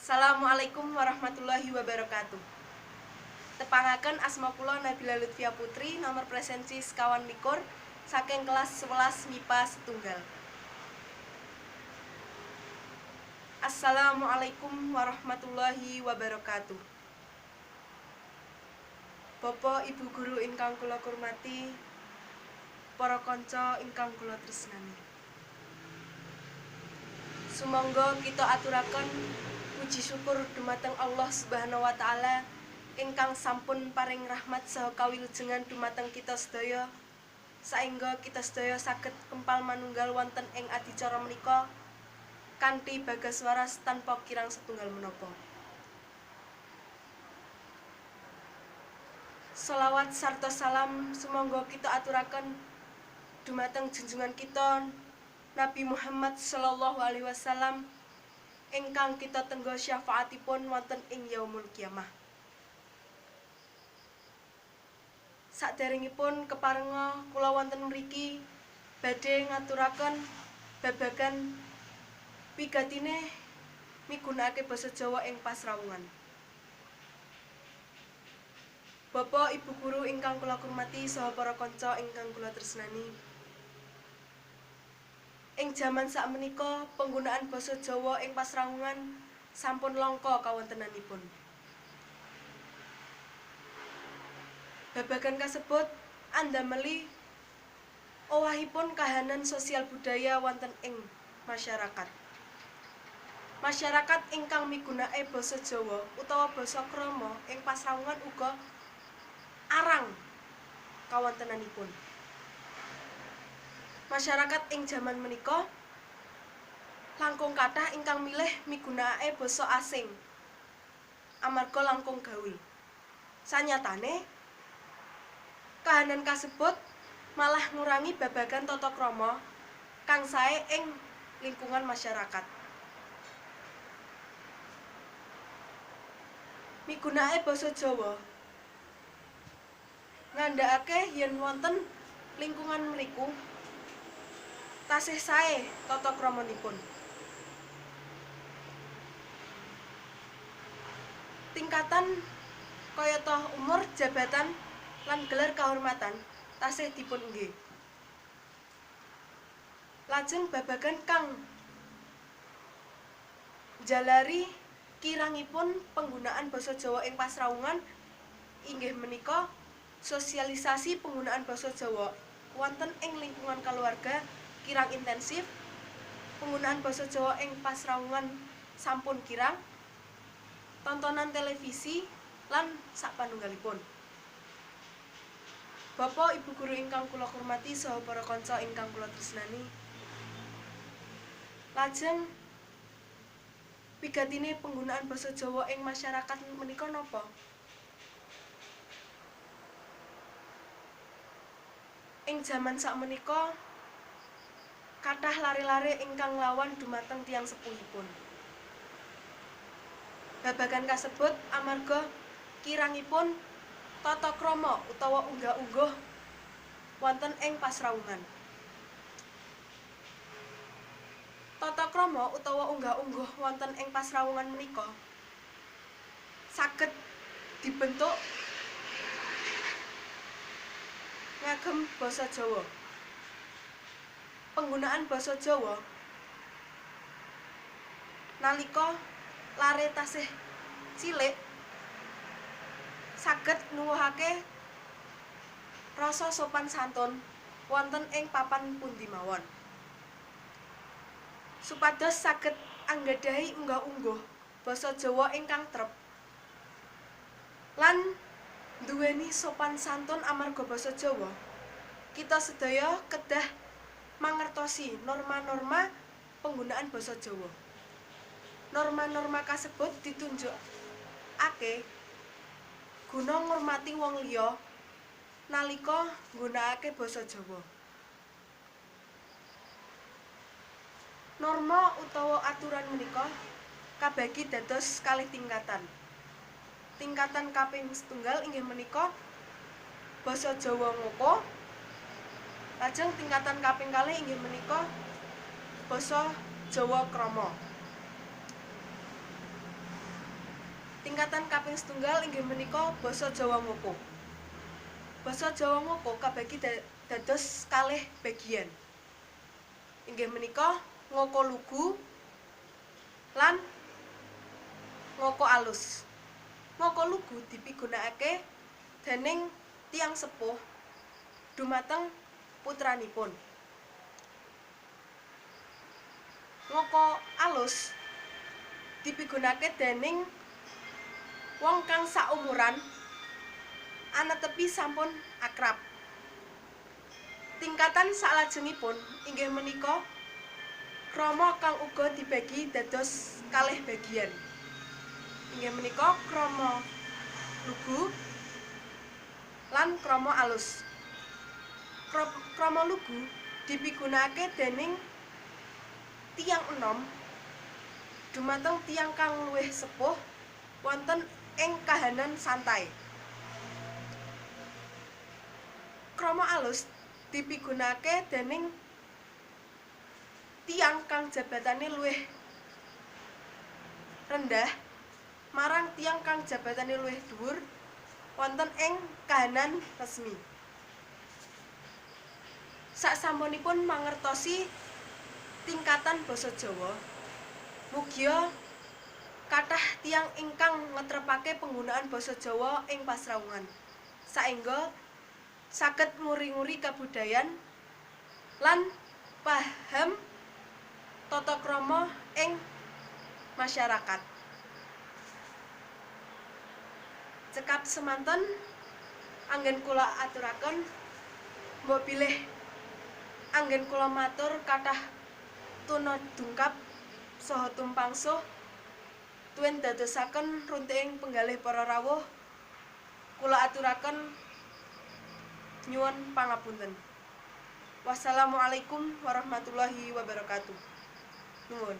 Assalamualaikum warahmatullahi wabarakatuh. Tepangaken asma kula Nabila Lutfia Putri, nomor presensi 21 saking kelas 11 MIPA setunggal. Assalamualaikum warahmatullahi wabarakatuh. Bapak Ibu guru ingkang kula hormati, para kanca ingkang kula tresnani. Sumangga kita aturaken puji syukur dumateng Allah Subhanahu wa taala ingkang sampun paring rahmat saha kawilujengan dumateng kita sedaya saengga kita sedaya saged kempal manunggal wonten ing adicara menika kanthi bagas waras tanpa kirang setunggal menapa. Sholawat sarta salam sumangga kita aturaken dumateng junjungan kita Nabi Muhammad sallallahu alaihi wasallam ingkang kita tenggo syafaatipun wonten ing yaumul kiamah. Saderengipun keparenga kula wonten mriki badhe ngaturaken babagan wigatine migunakake basa Jawa ing pasrawungan. Bapak Ibu guru ingkang kula hormati saha para kanca ingkang kula tresnani. Ing jaman sakmenika penggunaan basa Jawa ing pasrawungan sampun langka kawontenanipun. Babagan kasebut andameli owahipun kahanan sosial budaya wonten ing masyarakat. Masyarakat ingkang migunakake basa Jawa utawa basa krama ing pasrawungan uga arang kawontenanipun. Masyarakat ing jaman menika langkung kathah ingkang milih migunakake basa asing amarga langkung gaul. Sanyatane kahanan kasebut malah ngurangi babagan tata krama kang sae ing lingkungan masyarakat. Migunakake basa Jawa ngandhakake yen wonten lingkungan mriku tasih sae tata kramanipun. Tingkatan kayata umur, jabatan lan gelar kahormatan tasih dipun engge. Lajeng babagan kang njalari kirangipun penggunaan basa Jawa ing pasrawungan inggih menika sosialisasi penggunaan basa Jawa wonten ing lingkungan keluarga kirang intensif, penggunaan basa Jawa ing pasrawungan sampun kirang, tontonan televisi lan sapanunggalipun. Bapak Ibu guru ingkang kula hormati saha para kanca ingkang kula tresnani. Lajeng wigatine penggunaan basa Jawa ing masyarakat menika napa? Ing jaman sakmenika kathah lare-lare ingkang nglawan dumateng tiyang sepuhipun. Babagan kasebut amarga kirangipun tata krama utawa unggah-ungguh wonten ing pasrawungan. Tata krama utawa unggah-ungguh wonten ing pasrawungan menika saged dibentuk ngagem basa Jawa. Penggunaan basa Jawa nalika lare tasih cilik saged nuwuhake rasa sopan santun wonten ing papan pundi mawon. Supados saged anggadhahi unggah-ungguh basa Jawa ingkang trep lan nduweni sopan santun amarga basa Jawa, kita sedaya kedah mangertosi norma-norma penggunaan basa Jawa. Norma-norma kasebut ditunjukake guna ngurmati wong liya nalika nggunakake basa Jawa. Norma utawa aturan menika kabagi dados kalih tingkatan. Tingkatan kaping setunggal inggih menika basa Jawa ngoko. Lajeng tingkatan kaping kalih inggih menika basa Jawa krama. Tingkatan kaping setunggal inggih menika basa Jawa Ngoko. Basa Jawa Ngoko kabagi dados kalih bagian. Inggih menika Ngoko Lugu lan Ngoko Alus. Ngoko Lugu dipigunakake dening tiyang sepuh dumateng putranipun. Ngoko Alus dipigunakake dening wong kang saumuran anetepi sampun akrab. Tingkatan salajengipun inggih menika krama kang uga dibagi dados kalih bagian. Inggih menika krama lugu lan krama alus. Krama lugu dipigunakake dening tiyang enom dumateng tiyang kang luwih sepuh wonten ing kahanan santai. Krama alus dipigunakake dening tiyang kang jabatane luwih rendah marang tiyang kang jabatane luwih dhuwur wonten ing kahanan resmi. Saksampunipun mangertosi tingkatan basa Jawa, mugia kathah tiyang ingkang ngetrepake penggunaan basa Jawa ing pasrawungan, saengga saged nguri-nguri kabudayan lan paham tata krama ing masyarakat. Cekap semanten anggen kula aturaken, mbok bilih anggen kula matur kathah tuna dungkap saha tumpangsuh tuwin dadosaken runtuhing penggalih para rawuh. Kula aturaken nyuwun pangapunten. Wassalamualaikum warahmatullahi wabarakatuh. Nuwun.